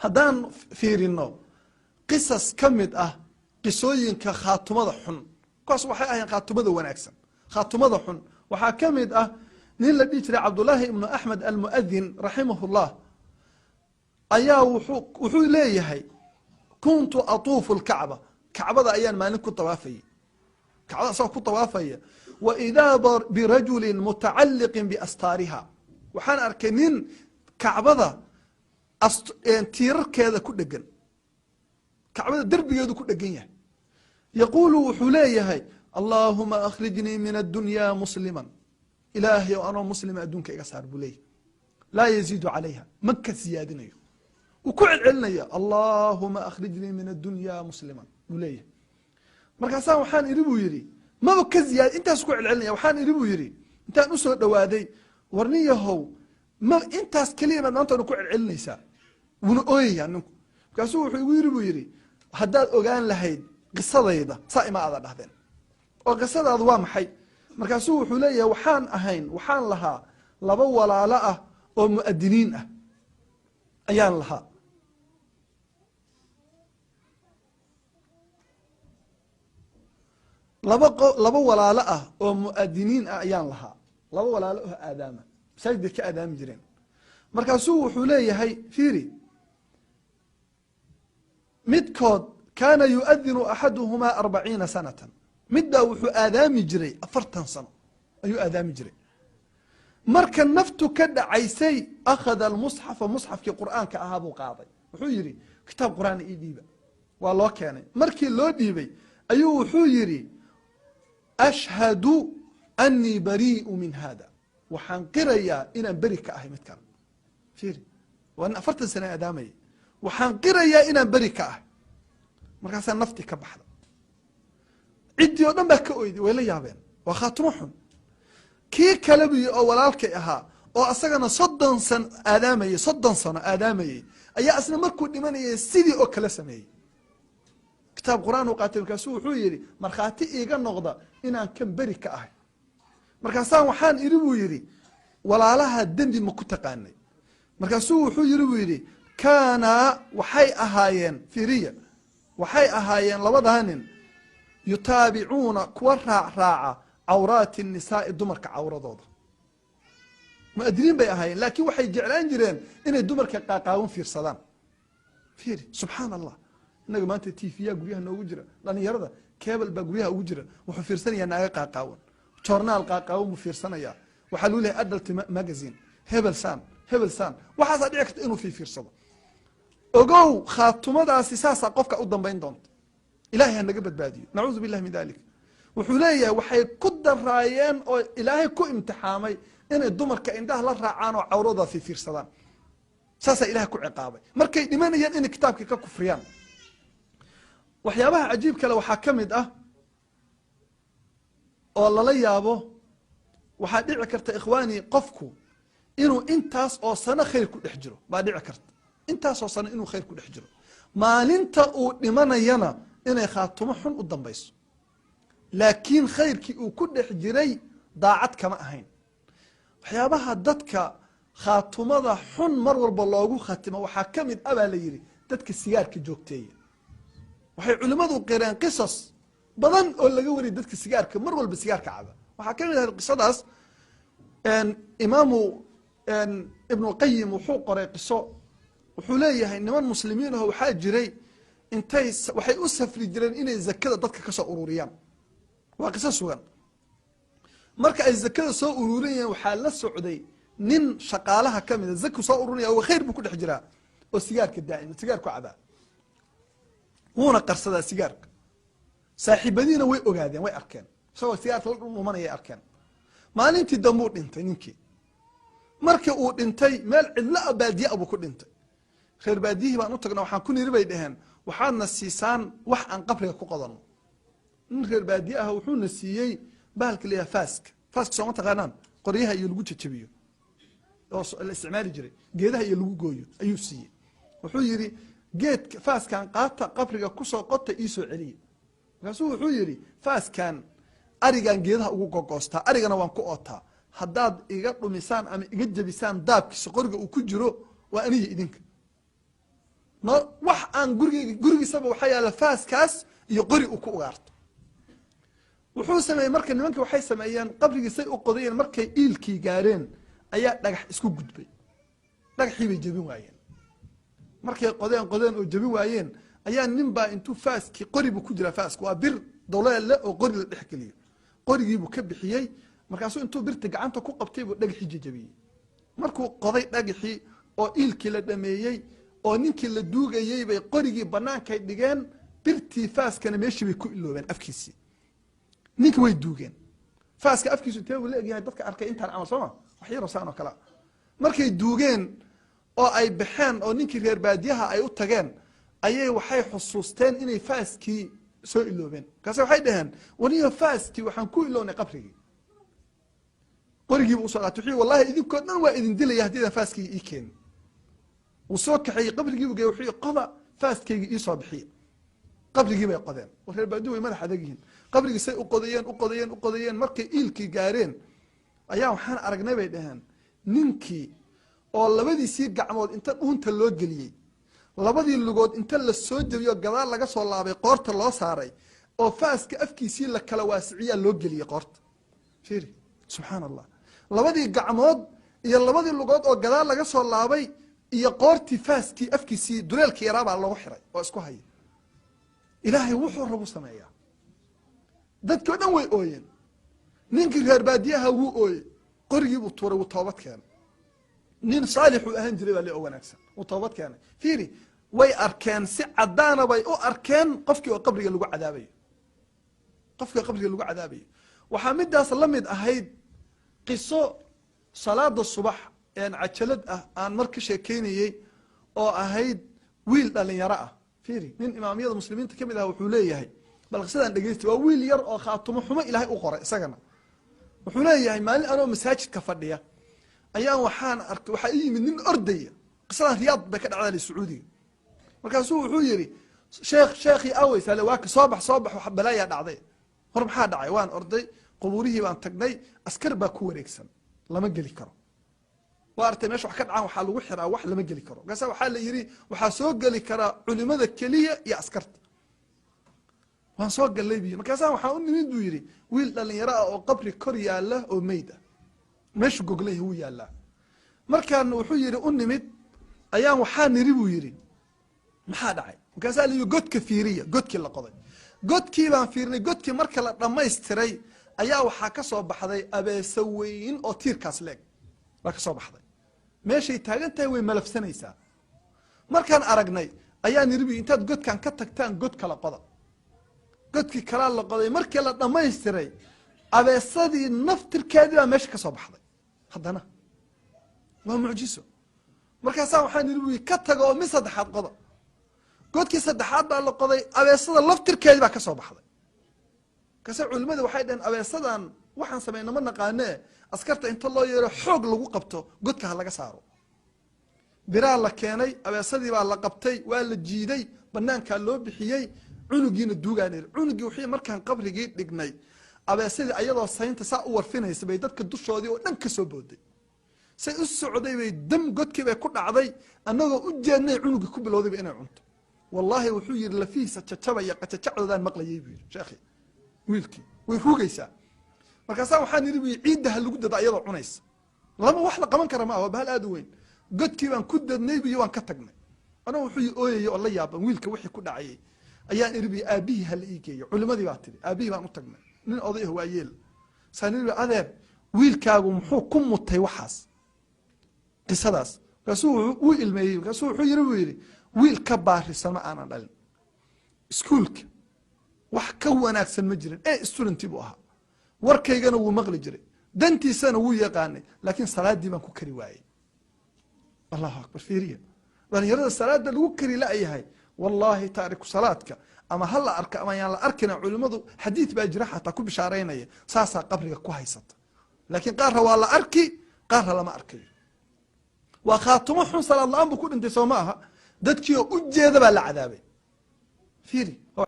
Haddaan fiirino qisas ka mid ah qisooyinka khaatumada xun, kuwaas waxay ahayn khaatumada wanaagsan. Khaatumada xun waxaa ka mid ah nin la dhihi jiray Cabdullaahi ibnu Axmed Almuadin raximahullah, ayaa wuxuu leeyahay: kuntu atuufu lkacba, kacbada ayaan maalin ku tawaafayay, kacbada asagoo ku tawaafaya, wa idaa birajulin mutacaliqin biastaariha, waxaan arkay nin kacbada tiirarkeeda ku dhegan, kacbada derbigeedu ku dhegan yahay. Yaquulu, wuxuu leeyahay: allaahuma akhrijnii min addunya musliman, ilaahay o anoo muslima adduunka iga saar, buu leeyahay. Laa yaziidu calayha, ma ka siyaadinayo, wuu ku celcelinaya. Allaahuma akhrijnii min addunya musliman, buu leeyahay. Markaasaa waxaan idhi, buu yidhi, maba ka ziyaad, intaas ku celcelinaya. Waxaan idhi, buu yidhi, intaan usoo dhowaaday: war nin yahow, ma intaas keliya maad maanta ku celcelinaysaa? Wuuna ooyayaa ninku. Markaasuu wuxuu igu yidhi, buu yidhi, haddaad ogaan lahayd qisadayda, saa ima aada dhahdeen. Oo qisadaadu waa maxay? Markaasuu wuxuu leeyahay: waxaan ahayn, waxaan lahaa laba walaalo ah oo mu'adiniin ah ayaan lahaa. Laba walaalo ah oo mu'adiniin ah ayaan lahaa, laba walaalo oo aadaama, masaajid bay ka aadaami jireen. Markaasuu wuxuu leeyahay, fiiri, midkood kaana yuadinu axaduhumaa 40 sanatan, mid baa wuxuu aadaami jiray 40 sano ayuu aadaami jiray. Marka naftu ka dhacaysay, akhada almusxafa, musxafkii qur'aanka ahaa buu qaaday. Wuxuu yidhi: kitaab qur'aana ii dhiiba. Waa loo keenay. Markii loo dhiibay ayuu wuxuu yidhi: ashhadu anii barii'u min hada, waxaan qirayaa inaan beri ka ahay midkan. Fiiri, waa nin 40 sana aadaamayay. Waxaan qirayaa inaan beri ka ahay. Markaasaa nafti ka baxda. Ciddii oo dhan baa ka oyday, way la yaabeen, waa khaatimo xun. Kii kale buyi oo walaalkay ahaa oo asagana 30 san aadaamayey, 30 sano aadaamayey, ayaa isna markuu dhimanayay sidii oo kale sameeyey. Kitaab qur-aan uu qaatay. Markaasuu wuxuu yidhi: markhaati iiga noqda inaan kan beri ka ahay. Markaasaan waxaan idhi, buu yidhi, walaalaha dembi ma ku taqaanay? Markaasuu wuxuu yidhi, buu yidhi, kaanaa, waxay ahaayeen, fiiriya, waxay ahaayeen labadaa nin yutaabicuuna, kuwa raac raaca, cawraati nisaai, dumarka cawradooda. Muadiniin bay ahaayeen, laakiin waxay jeclaan jireen inay dumarka qaaqaawan fiirsadaan. Fiiri, subxaan Allah. Innaga maanta TV-ya guryaha noogu jira, dhalinyarada cable baa guryaha ugu jira. Wuxuu fiirsanayaa naaga qaaqaawan, joornaal qaaqaawan buu fiirsanayaa. Waxaa lagu lehay adult magazine, hebel san, hebel san, waxaasaa dhici karta inuu fiifiirsado. Ogow, khaatumadaasi saasaa qofka u dambayn doonta. Ilahay ha naga badbaadiyo, nacuudu billahi min dalik. Wuxuu leeyahay waxay ku daraayeen oo ilaahay ku imtixaamay inay dumarka indhaha la raacaan oo cawradooda fiifiirsadaan. Saasaa ilahay ku ciqaabay markay dhimanayaan inay kitaabkii ka kufriyaan. Waxyaabaha cajiib kale waxaa ka mid ah oo lala yaabo, waxaa dhici karta, ikhwaani, qofku inuu intaas oo sano khayr ku dhex jiro baa dhici karta, intaasoo sano inuu khayr ku dhex jiro, maalinta uu dhimanayana inay khaatumo xun u dambayso, laakiin khayrkii uu ku dhex jiray daacad kama ahayn. Waxyaabaha dadka khaatumada xun mar walba loogu khatimo waxaa ka mid a, baa la yidhi, dadka sigaarka joogteeya. Waxay culimmadu qireen qisas badan oo laga wariyay dadka sigaarka mar walba sigaarka caba. Waxaa ka mid ahay qisadaas, Imaamu Ibnulqayim wuxuu qoray qiso. Wuxuu leeyahay niman muslimiin aho waxaa jiray intay waxay u safri jireen inay zakada dadka kasoo ururiyaan. Waa qiso sugan. Marka ay zakada soo ururinayeen, waxaa la socday nin shaqaalaha kamida. Zaku soo ururinaya oo khayr buu ku dhex jiraa oo sigaarka daa'ima, sigaarku cabaa, wuuna qarsadaa sigaarka. Saaxiibadiina way ogaadeen, way arkeen isagoo sigaarka la dhuumanayay arkeen. Maalintii dambuu dhintay ninkii. Markii uu dhintay, meel cidlo a, baadiye a buu ku dhintay. Reer baadiyihii baan u tagna, waxaan ku niri, bay dhaheen, waxaadna siisaan wax aan qabriga ku qodanno. Nin reer baadiye ah wuxuuna siiyey bahalka la yaha faaska. Faaska sooma taqaanaan? Qoryaha iyo lagu jajabiyo oo la isticmaali jiray, geedaha iyo lagu gooyo ayuu siiyey. Wuxuu yidhi: geedka faaskan qaata, qabriga kusoo qota, iisoo celiya. Markaasuu wuxuu yidhi: faaskan arigan geedaha ugu gogoostaa, arigana waan ku ootaa. Haddaad iga dhumisaan ama iga jebisaan daabkiisa qoriga uu ku jiro, waa aniga idinka. No wax aan gurigeyga, gurigiisaba waxaa yaalla faaskaas iyo qori uu ku ugaarto. Wuxuu sameeyey marka, nimanka waxay sameeyeen qabrigiisay u qodayeen, markay iilkii gaareen ayaa dhagax isku gudbay. Dhagaxii bay jebin waayeen. Markay qodeen qodeen oo jebin waayeen, ayaa nin baa intuu faaskii, qori buu ku jiraa, faasku waa bir dowleelle oo qori la dhex geliyo, qorigiibuu ka bixiyey. Markaasuu intuu birta gacanta ku qabtay buu dhagaxii jejebiyey. Markuu qoday dhagaxii oo iilkii la dhameeyey oo ninkii la duugayey, bay qorigii banaankay dhigeen, birtii faaskana meeshii bay ku iloobeen afkiisii. Ninki way duugeen. Faaska afkiisu intee buu la egyahay? Dadka arkay intaan camal sooma, wax yaroo saan oo kalea. Markay duugeen oo ay baxeen oo ninkii reer baadiyaha ay u tageen, ayay waxay xusuusteen inay faaskii soo iloobeen. Markaase waxay dhaheen, waniyo faaskii waxaan ku ilownay qabrigii. Qorigiibu usoo qaatay. Wuxuu, wallahi idinkoo dhan waa idin dilaya haddii idan faaskii ii keenin. Wuu soo kaxeeyey, qabrigiibu geeyey. Wuxuu, qoda faaskaygi iisoo bixiya. Qabrigii bay qodeen. Reer baadiyu way madax adag yihiin. Qabrigii say u qodayeen, u qodayeen, u qodayeen, markay iilkii gaareen ayaa waxaan aragnay, bay dhaheen, ninkii oo labadiisii gacmood inta dhuunta loo geliyey, labadii lugood inta la soo jebiyo, gadaal laga soo laabay, qoorta loo saaray, oo faaska afkiisii la kala waasiciyaa loo geliyey qoorta. Fiiri, subxaana Allah, labadii gacmood iyo labadii lugood oo gadaal laga soo laabay iyo qoortii faaskii afkiisii duleelkii yaraabaa loogu xiray oo isku haya. Ilaahay wuxuu rabu sameeyaa. Dadkii o dhan way ooyeen. Ninkii reer baadiyaha wuu ooyey, qorigii buu tuuray, wuu toobad keenay. Nin saalixuu ahaan jiray baa le oo wanaagsan, wuu toobad keenay. Fiiri, way arkeen, si caddaana bay u arkeen qofkii oo qabriga lagu cadaabayo, qofkii oo qabriga lagu cadaabayo. Waxaa midaas la mid ahayd qiso salaada subax een cajalad ah aan mar ka sheekeynayey oo ahayd wiil dhalinyaro ah. Fiiri, nin imaamiyada muslimiinta kamid ah wuxuu leeyahay, bal qisadaan dhegeysta, waa wiil yar oo khaatumo xumo ilaahay u qoray isagana. Wuxuu leeyahay, maalin anoo masaajidka fadhiya ayaan waxaan arkay, waxaa ii yimid nin ordaya. Qisadan Riyaad bay ka dhacdaa, Sacuudiga. Markaasuu wuxuu yihi, sheekh, sheekhii aweysale, waa ka soo bax, soo bax, wax balaayaa dhacday. Hor maxaa dhacay? Waan orday, qubuurihii baan tagnay, askar baa ku wareegsan, lama geli karo. Waa artay meesha wax ka dhacaan, waxaa lagu xiraa wax lama geli karo. Markaasa waxaa la yidhi, waxaa soo geli karaa culimada keliya iyo askarta. Waan soo gallay bu yiri. Markaasaa waxaa u nimid, buu yidhi, wiil dhalinyaro ah oo qabri kor yaala oo meyd ah, meeshu goglay wuu yaallaa. Markaan, wuxuu yidhi, u nimid ayaan waxaa niri, buu yidhi, maxaa dhacay? Markaasaa la yidhi, godka fiiriya. Godkii la qoday, godkii baan fiirinay. Godkii marka la dhammaystiray ayaa waxaa ka soo baxday abeeso weyn oo tiirkaas leeg baa ka soo baxday. Meeshay taagan tahay way malafsanaysaa. Markaan aragnay ayaa niri, bu intaad godkan ka tagtaan god kala qoda. Godkii kalaa la qoday. Markii la dhammaystiray, abeesadii naftirkeedii baa meesha ka soo baxday haddana. Waa mucjiso. Markaasaa waxaan niri, bu ka taga oo mid saddexaad qoda. Godkii saddexaad baa la qoday, abeesada laftirkeedii baa ka soo baxday. Markaase culimadii waxay dhaheen, abeesadan waxaan samayna ma naqaanee, askarta inta loo yeero xoog lagu qabto, godka ha laga saaro. Biraa la keenay, abeesadii baa la qabtay, waa la jiiday, banaankaa loo bixiyey. Cunugiina duugaan iri. Cunugii wixii markaan qabrigii dhignay, abeesadii ayadoo saynta saa u warfinaysa bay dadka dushoodii oo dhan ka soo booday. Say u socday bay dam godkii bay ku dhacday. Annagoo u jeednay cunugii ku bilowdayba inay cunto. Wallaahi, wuxuu yihi, lafihiisa jajabaya qajajacdoodaan maqlayay, buu yihi sheekhi. Wiilkii way rugaysaa. Markaasaa waxaan yidhi, bu ciidda ha lagu dada ayadoo cunaysa. Lama wax la qaban kara ma ah, waa bahal aad u weyn. Godkii baan ku dadnay buyo, waan ka tagnay. Anagu wuxuu ooyayay oo la yaaban wiilka wixii ku dhacayay. Ayaan iri, buy aabihii hala ii geeyo. Culimadii baa tiri, aabihii baan u tagnay, nin oday ah, waa yeel. Saan iri, adeer, wiilkaagu muxuu ku mutay waxaas, qisadaas? Markaasuu wuu ilmeeyey. Markaasuu wuxuu yiri, buu yidhi, wiil ka baarisan ma aanan dhalin. Iskuulka wax ka wanaagsan ma jirin ee student buu ahaa. Warkaygana wuu maqli jiray, dantiisana wuu yaqaanay, laakiin salaadii baan ku kari waayey. Allahu akbar. Fiiriya dhalinyarada salaada lagu kari la-yahay. Wallaahi, taariku salaadka ama ha la arka ama yaan la arkina, culimadu xadiid baa jira xataa ku bishaaraynaya saasaa qabriga ku haysata. Laakiin qaarra waa la arki, qaarra lama arkayo. Waa khaatumo xun, salaad la-aan buu ku dhintay, soo ma aha? Dadkii oo u jeeda baa la cadaabay. Fiiri.